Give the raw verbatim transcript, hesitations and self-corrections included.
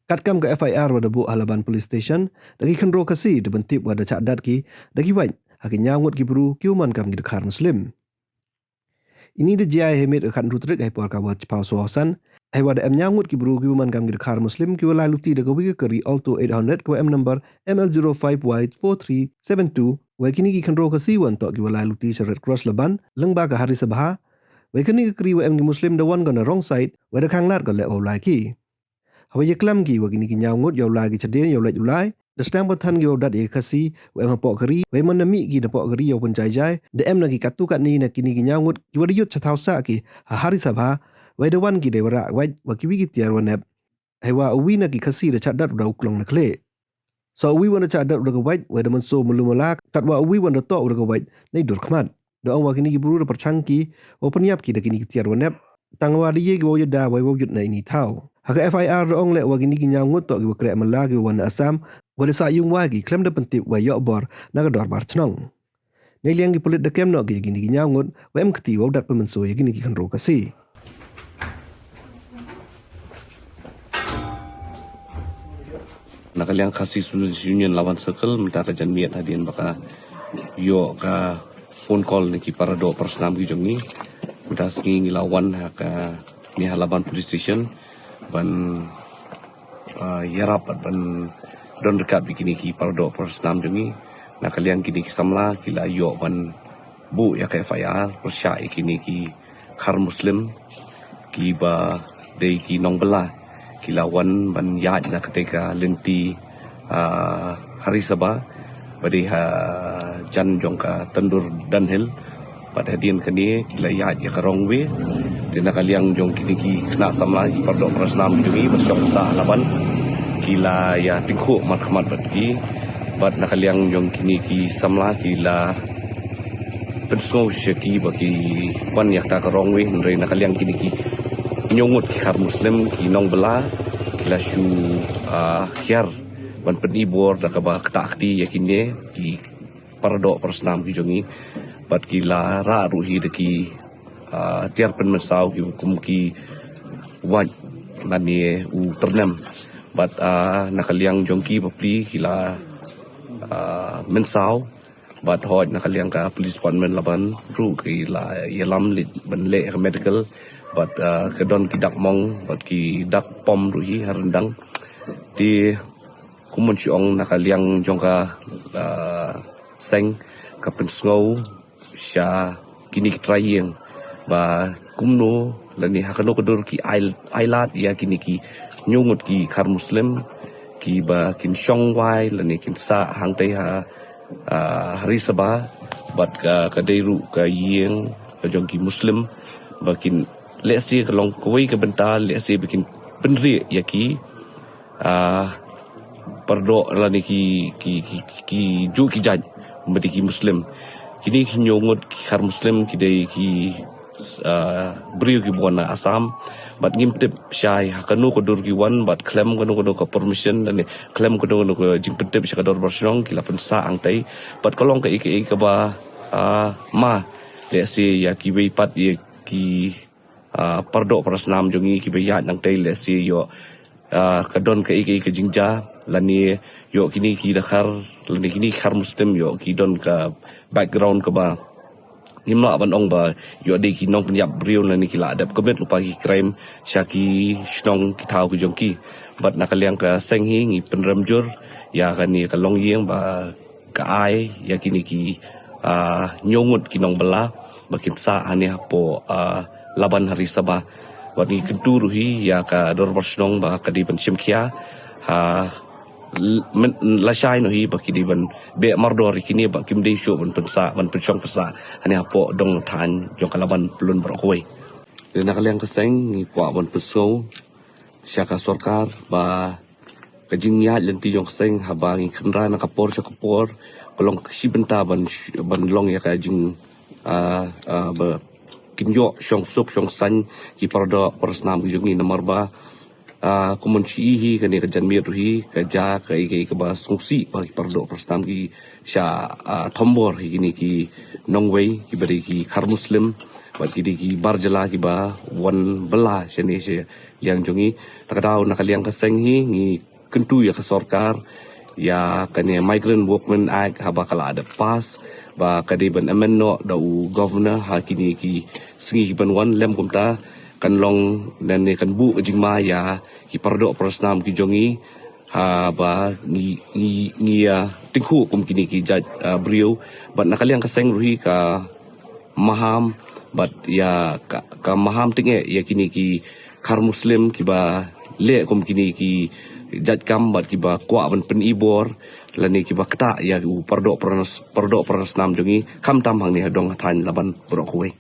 Katkam ka F I R wa da buh ha Laban Police Station, da ki khynraw Khasi da pyntip wa da chah dat ki da ki wait ha ki ñiaw ngut ki bru kiwa man kam ki dkhar Muslim. Ini da jia ha i miet ka khatynru tarik ha i por ka wa chiphaw saw san, ha i wa da em ñiaw ngut ki bru kiwa man kam ki dkhar Muslim kiwa lai luti da kawei ka kari Alto eight hundred kawa em number M L zero five Y four three seven two, wei kini ki khynraw Khasi wan toh kiwa lai luti sha Red Cross Laban lyngba ka Hari Sabha, wei kani ka kari wa em ki Muslim da wan ka na wrong side, wei da khang lad ka leh wow lai ki. Hawei yaklam ki wa kini ki ñiaw ngut yow lai ki chadien yow leit u lai, da sdang ba than ki wow dat ya ki Khasi wa em hapoh kari, wei man na mih ki napoh kari yow pynjai jai, da em na ki katto katne na kini ki ñiaw ngut kiwa da yut cha thaw sah ki ha Hari Sabha, wei da wan ki dei wa rah wait wa kiwi ki tiar wa nep. Hei wa uwi na ki Khasi da chah dat u da u klong na khleh. Sa uwi wan da chah dat u da ka wait, wei da mynsaw malu-mala, katwa uwi wan da toh u da ka wait na i dur khmat. Da ong wa kini ki bru da pyrchang ki wow pynyap ki da kini ki tiar wa nep, tang wa da ye ki wow yada wei wow yut na ini i thaw. Ha ka F I R da ong leh wa kini ki ñiaw ngut toh kiwa kreh mala kiwa wan na Assam, wei da sah yung wai ki khlem da pyntip wei yoh bor na ka dorbar chnong. Na i liang ki pulit da kem noh ki ya kini ki ñiaw ngut, wei em kti wow dat pynmynsaw ya kini ki khynraw Khasi. Na ka liang Khasi Students Union Laban Circle, mynta ka janmiet hadien ba ka yoh ka phone call na ki paradoh parasnam ki jong ngi, mynta sngi ngi la wan ha kani ha Laban Police Station ban, ah, yarap bad ban don ryngkat bad kini ki paradoh parasnam jong ngi. Na ka liang kini ki samla ki la yoh ban buh ya ka F I R pyrshah ya kini ki khar Muslim kiba dei ki nongbylla, ki la wan ban ïaid na katei ka lynti, ah, Hari Sabha ba dei ha jan jong ka Tandur Dunhill. Bad hadien kane ki la ïaid ya ka wrong way. Te na ka liang jong kini ki khynnah samla ki paradoh parasnam jong ngi ba shong sah Laban, ki la ïa tyngkhuh markhmat bad ki. Bad na ka liang jong kini ki samla ki la pynsngew sha ki ba ki wan ya kata ka wrong way, hynrei na ka liang kini ki hynñiew ngut ki khar Muslim ki nongbylla ki la shu, ah, hiar ban pyni bor da kaba ktah kti ya kine ki paradoh parasnam ki jong ngi. Bad ki la rah ruh hi da ki, ah, tiar pynmynsaw ki kum ki wait lane u tyrnem. Bad, ah, na ka liang jong ki bapli ki la, ah, mynsaw. Bad hooid na ka liang ka police department Laban ruh ki la ïalam leit ban leh ka medical. Bad, ah, ka don ki dak mong bad ki dak pom ruh hi ha ryndang. Te kumno shu ong na ka liang jong ka, ah, seng ka pynsngew sha kini ki trai ïing ba kumno lane ha kano ka dur ki ai, ai lad ïa kini ki hynñiew ngut ki khar Muslim kiba kin shong wai lane kin sah hangtei ha, ah, Hari Sabha bad ka, ka dei ruh ka ïing ka jong ki Muslim ba kin lehse ka long kawei ka bynta lehse ba kin pynrieh ïa ki, ah, paradoh lane ki, ki, ki, ki, ki juh ki jait ba dei ki Muslim. Kini ki hynñiew ngut ki khar Muslim ki dei ki, ah, briew kiba wan na Assam. Bad ngim tip shai ha kano ka dur ki wan bad khlem kano kano ka permission lane khlem kano kano ka jingpyntip sha ka dorbar shnong ki la pynsah hangtei. Bad ka long kaei kaei kaba, ah, ma lehse ïa kiwei pat ïa ki, ah, paradoh parasnam jong ngi kiba ïaid nangtei lehse ïoh, ah, ka don kaei kaei ka jingjia lane ïoh kini ki dkhar lane kini ki khar Muslim ïoh ki don ka background kaba ngim lah ban ong ba ïoh dei ki nongpynïap briew lane ki la dep commit lypa ki crime sha ki shnong ki thaw ki jong ki. Bad na ka liang ka seng hi ngi pynrem jur ïa kane ka longïing ba ka ai ïa kine ki, ah, hynñiew ngut ki nongbylla ba kin sah hangne hapoh, ah, Laban ha Ri Sabha. Bad ngi kyntu ruh hi ïa ka dorbar shnong ba ka dei ban shim khia, ha, l-, men-, lashai noh hi ba ki dei ban beh mardor ïa kine ba kim dei shuh ban pynsah, ban pynshong pynsah hangne hapoh dong thaiñ jong ka Laban Pyllun baroh kawei. Te na ka liang ka seng ngi kwah ban pynsngew sha ka sorkar ba ka jingïaid lynti jong ka seng haba ngi kynran na ka por sha ka por ka long ka shi bynta ban sh-, ban long ïa ka jing, ah, ah, ba kin ïoh shong suk shong saiñ ki paradoh parasnam ki jong ngi namar ba, ah, kumno shi hi kane ka janmiet ruh hi ka jia kaei kaei kaba sngewsih ba ki paradoh parasnam ki sha, ah, thombor hi kine ki nongwei kiba dei ki khar Muslim bad ki dei ki bar jylla kiba wan bylla shane sha Liang jong ngi, ta ka daw na ka liang ka seng hi, ngi kyntu ïa ka sorkar ïa kane Migrant Workmen Act haba ka la dep pass, ba ka dei ban amend noh da u governor ha kine ki sngi ki ban wan. Lem kumta kan long, lane kan buh ka jingma ïa ki paradoh parasnam ki jong ngi, haba ngi, ngi, ngi ïa tyngkhuh kum kine ki jait, ah, briew. Bad na ka liang ka seng ruh hi ka maham, bad ïa ka, ka maham tyngeh ïa kine ki khar Muslim kiba leh kum kine ki jait kam bad kiba kwah ban pynibor lane kiba ktah ïa u paradoh paranas-, paradoh parasnam jong ngi, khamtam hangne ha dong ha thaiñ Laban baroh kawei.